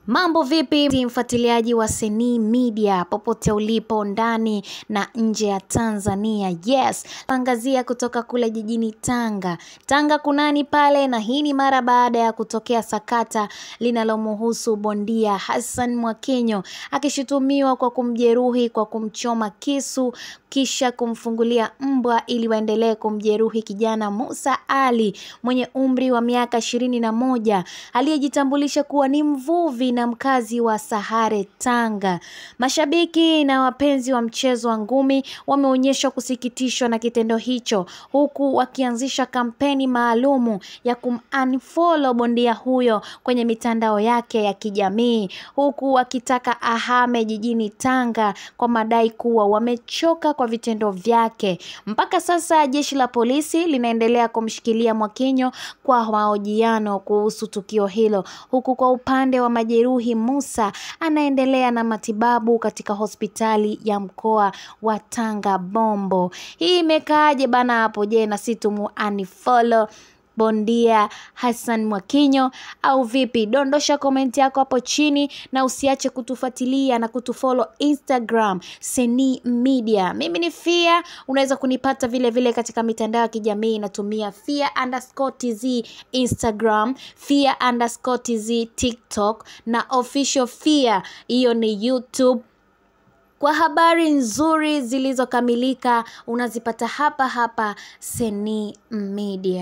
Mambo vipi mfuatiliaji wa Seni Media popote ulipo ndani na nje ya Tanzania. Yes, angazia kutoka kule jijini Tanga. Tanga kunani pale, na hii ni mara baada ya kutokea sakata linalomhusu bondia Hassan Mwakinyo akishutumiwa kwa kumjeruhi kwa kumchoma kisu kisha kumfungulia mbwa ili waendelee kumjeruhi kijana Musa Ali mwenye umri wa miaka 21 aliyejitambulisha kuwa ni mvuvi na mkazi wa Sahare, Tanga. Mashabiki na wapenzi wa mchezo wa ngumi wameonyesha kusikitishwa na kitendo hicho, huku wakianzisha kampeni maalumu ya kumunfollow bondia huyo kwenye mitandao yake ya kijamii, huku wakitaka ahame jijini Tanga kwa madai kuwa wamechoka kwa vitendo vyake. Mpaka sasa jeshi la polisi linaendelea kumshikilia Mwakinyo kwa mahojiano kuhusu tukio hilo, huku kwa upande wa majeruhi Musa anaendelea na matibabu katika hospitali ya mkoa wa Tanga Bombo. Hii imekaaje bana hapo? Je, na si tumu unfollow bondia Hassan Mwakinyo au vipi? Dondosha komenti yako hapo chini na usiache kutufuatilia na kutufollow Instagram Seni Media. Mimi ni Fia, unaweza kunipata vile vile katika mitandao ya kijamii, natumia Fia_TZ Instagram, Fia_TZ TikTok na official Fia, hiyo ni YouTube. Kwa habari nzuri zilizokamilika unazipata hapa hapa Seni Media.